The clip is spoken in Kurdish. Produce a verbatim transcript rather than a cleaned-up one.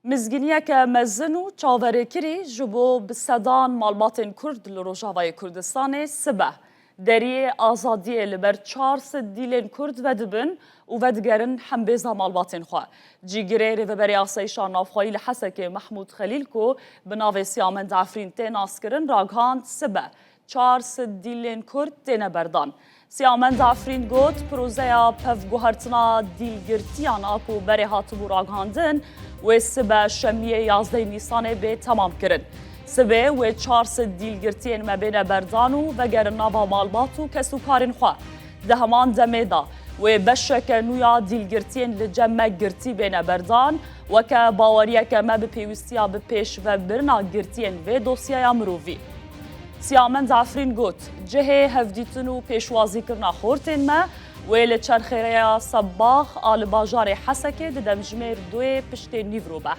Mizgîniyeke mezin û çaverêkirî ji bo bi sedan malbatên Kurd li Rojavayê Kurdistanê sibe deriyê azadiyê li ber çar sed dîlên Kurd vedibin û vedigerin hembêza malbatên xwe. Cîgirê Rêveberê Asayîşa Navxweyî li Hesekê Mehmûd Xelîl ku bi navê Siyamend Efrîn tê naskirin ragihand sibe çar sed dîlên Kurd têne berdan. Siyamend Efrîn got, projeya pevguhertina dîlgirtiyan a ku berê hatibû ragihandin, wê sibe şemiyê yazdeh Nîsanê bê temam kirin. Sibê wê çar sed dîlgirtiyên me bêne berdan û vegerin nava malbat û kesûkarên xwe. Di heman demê de wê beşeke nû ya dîlgirtiyên li cem me girtî bêne berdan, weke baweriyeke me bi pêwîstiya bi pêş ve birina girtiyên vê dosyeya mirovî. Siyamend Efrîn got, cihê hevdîtin û pêşwazîkirina xortên me wê li çerxêreya Sebax a li bajarê Hesekê di demjimêr duyê piştê nîvro be.